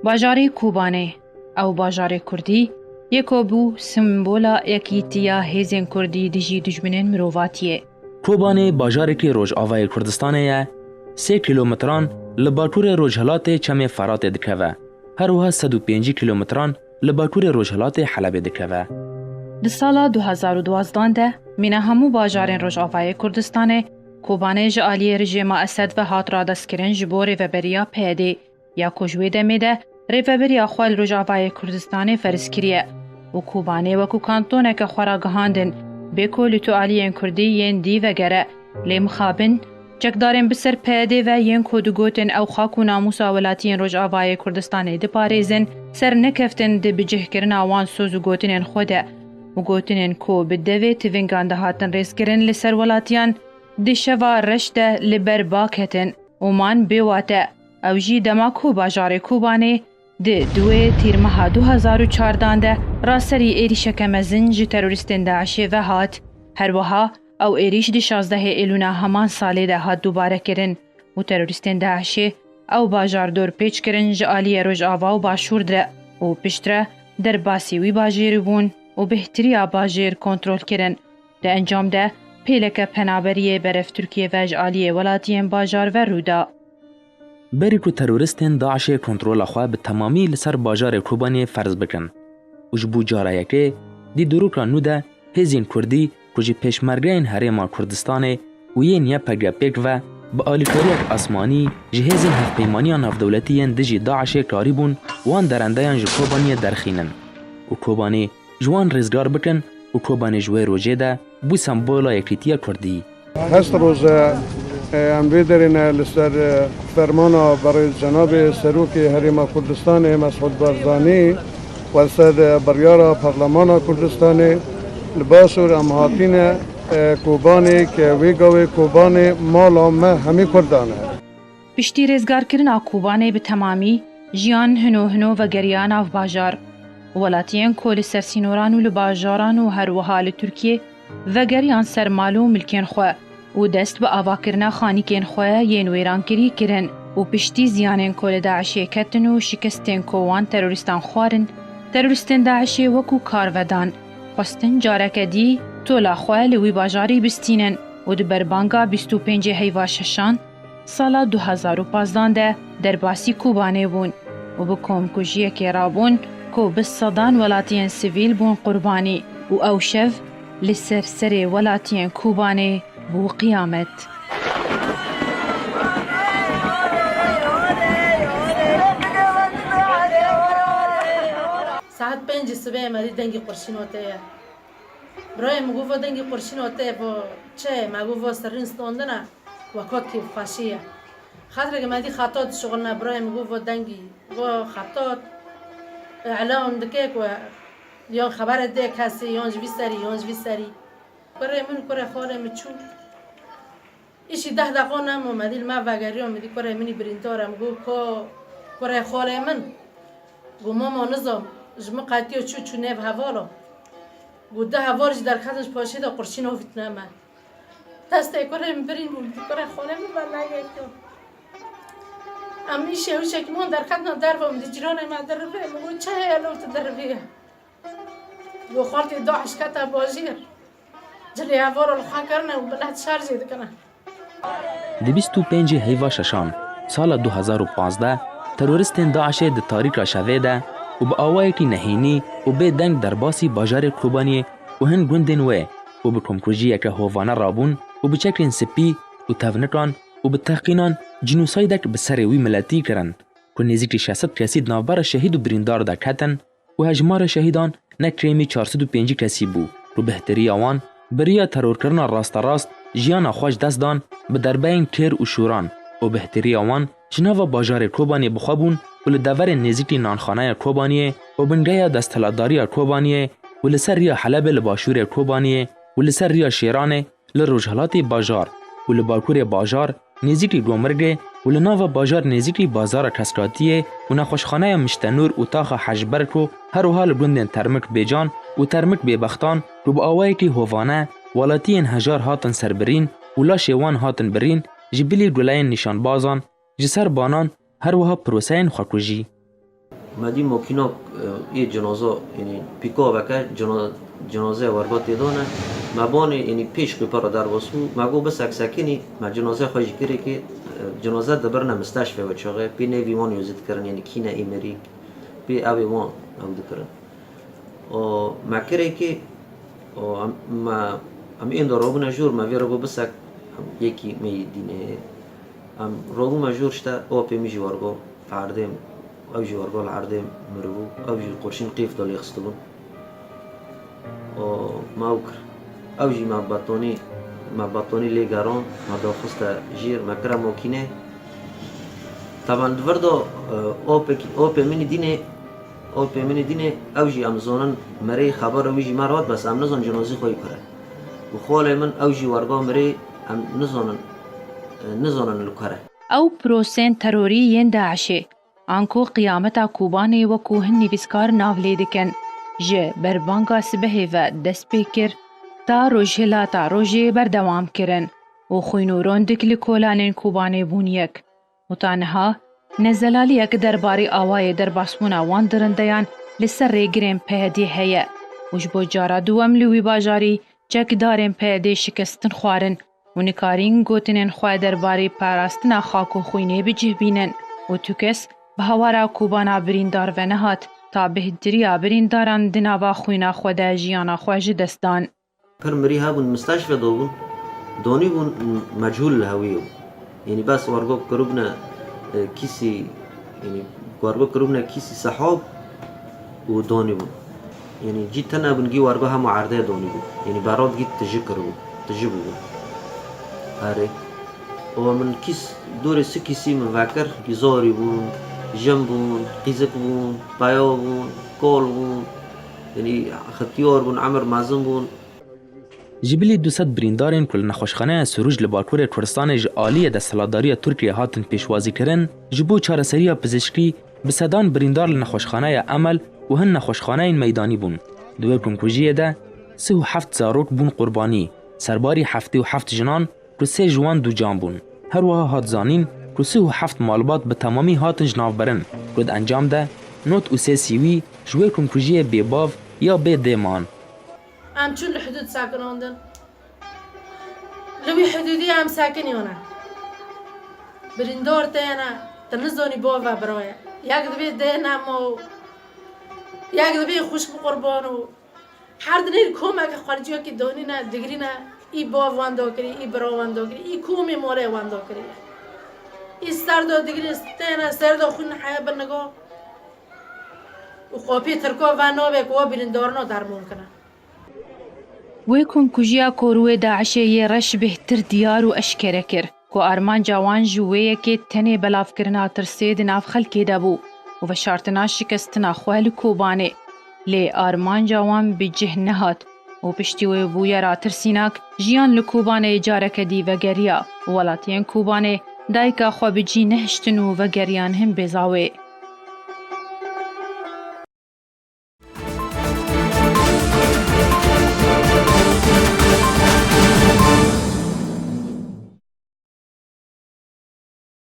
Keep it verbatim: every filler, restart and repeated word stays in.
Bajarê Kobanê, ew bajarê kurdî, yê ku bû simbola yekîtiya hêzên kurdî dijî dijminên mirovatiyê. Kobanê bajarekî rojavayê Kurdistanê ye, sê kîlometran li bakurê rojhilatê Çemê Feratê dikeve, her wiha sed û pêncî kîlometran li bakurê rojhilatê Helebê dikeve. Di sala du hezar û duwazdeh de mîna hemû bajarên rojavayê Kurdistanê, Kobanê ji aliyê rejîma Esed ve hat radestkirin ji bo rêveberiya P Y D'ê, ya ku ji wê demê de rêveberiya xwe li Rojavayê Kurdistanê ferz kiriye û Kobanê wekû kantoneke xwe ragihandin, bê ku li tu aliyên kurdî yên dî vegere, lê mixabin, çekdarên bi ser P Y D'ê ve yên ku digotin ew xak û namûsa welatiyên Rojavayê Kurdistanê diparêzin, ser nekeftin di bicihkirina wan soz û gotinên xwe de û gotinên ku bi devê tivîngan dihatin rêzkirin li ser welatiyan, di şeva reş de li ber ba ketin û man bê wate. Ew jî dema ku bajarê Kobanê di duê tîrmeha du hezar û çardan de raserî êrîşeke mezin ji terorîstên DAIŞê ve hat. Her wiha ew êrîş di şazdehê Êlûna heman salê de hat dubare kirin û terorîstên DAIŞê ew bajar dorpêç kirin ji aliyê Rojava û Başûr de û piştre derbasî wî bajêrî bûn û bêhtiriya bajêr kontrol kirin. Di encam de pêleke penaberiyê berev Tirkiyê ve ji aliyê welatiyên bajar ve rû da. Berî ku terorîstên DAIŞê kontrola xwe bi temamî li ser bajarê Kobanê ferz bikin û ji bo cara yekê di dîroka nû de hêzên kurdî ku ji pêşmergeyên Herêma Kurdistanê û yên Y P G pêk ve bi alîkariyek asmanî ji hêzên hevpeymaniya navdewletî yên dijî DAIŞê karîbûn wan derendeyan ji Kobaniyê derxînin û Kobanê ji wan rêzgar bikin û Kobanê ji wê rojê de bû sembola yekîtiya kurdî. Hest roze, e, em vê derê ne li ser, e, fermana berêz cenabê Serokê Herêma Kurdistanê Mesûd Barzanî û li ser, e, biryara Parlemana Kurdistanê li Başûr em hatîne, e, Kobanê ke wê gavê Kobanê mala me hemî Kurdan e. Piştî rêzgarkirina Kobanê bi temamî, jiyan hino hino vegeriya nav bajar. Welatiyên ku li ser sînoran û li bajaran û her wiha li Tirkiyê vegeriyan ser mal û milkên xwe û dest bi avakirina xanîkên xwe yên wêrankirî kirin û piştî ziyanên ku li DAIŞê ketin û şikestên ku wan terorîstan xwarin, terorîstên DAIŞê wekû kar vedan, xwestin careke dî tola xwe li wî bajarî bistînin û di berbanga bîst û pêncê heyva şeşan, sala du hezar û pazdan de derbasî Kobanê bûn û bi komkujiyekê rabûn ku bi sedan welatiyên sivîl bûn qurbanî û ew şev li ser serê welatiyên Kobanê bû qiyamet. Saet pêncî sibê me dî dengî qurşîno tê ye. Birayê min got, "Vo dengî qurşîno tê, vo çi ye?" Me got, "Vo serrîn standine, wekot kêfxweşî ye." Xatireke me dî xetat dişuxulne, birayê min got, "Vo dengî, vo xetat, îlan dike ku yan xebere dê kesî, yan ji vî serî, yan ji vî serî." Kurê min, kurê xalê min çû. Îşî deh deqa nemo, me dî li me vegeriya, min dî kurê min î birîndar e, min got, "Ka kurê xalê min." Got, "Mama nizam, ji min qetiya çû, çû nêv hevala." Got, "Du heval jî derketin ji paşê de qurşîn avîtine me." Destê kurê min birîn bû, min dî kurê xalê min vegeriya. Em îşê wişekî min derketina derve, min dî cîranê me dirivê, min got, "Çi heye lo tu dirivî ye?" Got, "Xaltê DAIŞ kete bajêr. Cilê hevala li xwe kirine û milet şer jê dikine." Di bîst û pêncê heyva şeşan, sala du hezar û pazdeh, terorîstên DAIŞê di tarîka şevê de û bi awayekî nehênî û bê deng derbasî bajarê Kobaniyê û hin gundên wê û bi komkujiyeke hovane rabûn û bi çekên spî û tevnikan û bi teqînan cînosaydek bi serê wî miletî kirin ku nêzîkî şeş sed kesî di navbera şehîd û birîndar de ketin û hejmara şehîdan ne kêmî çar sed û pêncî kesî bû ku bêhteriya wan bi riya terorkirina rasterast jiyana xwe ji dest dan, bi derbeyên kêr û şûran û bêhteriya wan ji nava bajarê Kobanê bi xwe bûn û li deverên nêzîkî nanxaneya Kobaniyê û bingeya desthilatdariya Kobaniyê û li ser riya Helebê li başûrê Kobaniyê û li ser riya Şêranê li rojhilatê bajar û li bakurê bajar nêzîkî Gomirgê û li nava bajar nêzîkî bazara Keskatiyê û nexweşxaneya Miştenûr û taxa Hej Berko, her wiha li gundên Termik Bêcan û Termik Bêbextan ku bi awayekî hovane welatiyên hejar hatin serbirîn û laşê wan hatin birîn, ji bilî guleyên nîşanbazan, ji ser banan, her wiha proseyên xwekujî. Me dî makînak, e, yê cinaza, yanî pîkaveke cina-, cinazeyê werba tê dane. Me banê, yanî pêş qîpera derbas bû. Me got, "Bisek sekinî, me cinazeyê xwe jî kirê kê, e, cinaze dibirine misteşfê wê çaxê." Pê nêvî wan yozî dikirin, yanî kî ne ê mirî. Pê ew ê wan ew dikirin. O me kirê kê, o em, me, em ênda rabûne jor, me vê re got, "Bisek, em yekî me yê dînê." Em rabûme jor, işte, apê min jî wergo li erdê, ew jî wergo li erdê miribû, ew jî qurşîn qîf de lê xistibûn. O me ew kir. Ew jî me betonî, me betonî lê geran, me daxiste jêr, me kire makînê. Taban di vir de, e, opek-, opê min î dînê, opê min î dînê, ew jî em zonin, merê xebera wî jî me re hat, bes em nizon cinazî xwe yî kure. Û xalê min ew jî werga mirê, em nizonin, e, nizonin li kure. Ew prosên terorî yên DAIŞê, anku qiyameta Kobanê wekû hin nivîskar nav lê dikin, ji berbanga sibehê ve dest pê kir, ta rojhilata rojê berdewam kirin û xwîn û rondik li kolanên Kobanê bûn yek. Û ta niha ne zelaliyek derbarê awayê derbasbûna wan dirindeyan li ser rêgirên PYDê heye û ji bo cara duwem li wî bajarî çekdarên PYDê şikestin xwarin û nikarîn gotinên xwe derbarê parastina xak û xwînê bi cih bînin û tu kes bi hawara Kobana birîndar venehat, ta bêhtiriya birîndaran di nava xwîna xwe de jiyana xwe ji dest dan. Pir mirî hebûn, misteşfe de bûn, donî bûn, mechûl li hewiyê bû. Yanî bes wergo kiribûne, e, kîsî, yanî wergo kiribûne kîsî sehab û donî bûn. Yanî cî tune bûn, gî wergo hema erdê donî bû. Yanî berod gî tiji kiribû, tiji bûbûn. Erê. O min kîs, dorê si kîsî min vekir, gî zorî bûn, jin bûn, qîzik bûn, peyav bûn, kol bûn, yanî xitiyar bûn, emir mezin bûn. Ji bilî du sed birîndarên ku li nexweşxaneya Sirûc li Bakurê Kurdistanê ji aliyê desthilatdariya Tirkiyê hatin pêşwazîkirin, ji bo çareseriya pizîşkî bi sedan birîndar li nexweşxaneya Emel û hin nexweşxaneyên meydanî bûn. Di wê komkujiyê de sih û heft zarok bûn qurbanî, serbarî heftê û heft jinan ku sê ji wan ducan bûn. Her wiha hat zanîn ku sih û heft malbat bi temamî hatin ji nav birin, ku di encam de nod û sê sivîl ji wê komkujiyê bêbav ya bê dê man. Em çûn li hidûd sekinandin. Li wî hidûdî em sekiniyane. Birîndar tê ne, tu nizanî bav e, bira ye. Yek dibê dê nema û yek dibê xwişk bi qurban û her dinê komeke xerciyekî donîne, digrîne, î bav wenda kirî, î bira wenda kirî, î komê malê wenda kirî. Î ser de digrî tê ne, ser de xwîn heye bi niga û xapê Tirka ve nabê ku wa birîndarina derman kine. Wê komkujiya korûyê DAIŞê yê reş bêhtir diyar û eşkere kir ku armanca wan ji wê yekê tenê belavkirina tirsê di nav xelkê de bû û veşartina şikestina xwe li Kobanê. Lê armanca wan bi cih nehat û piştî wê bûyera tirsînak, jiyan li Kobanê careke dî vegeriya û welatiyên Kobanê dayika xwe bi cî nehiştin û vegeriyan hin bêzawê.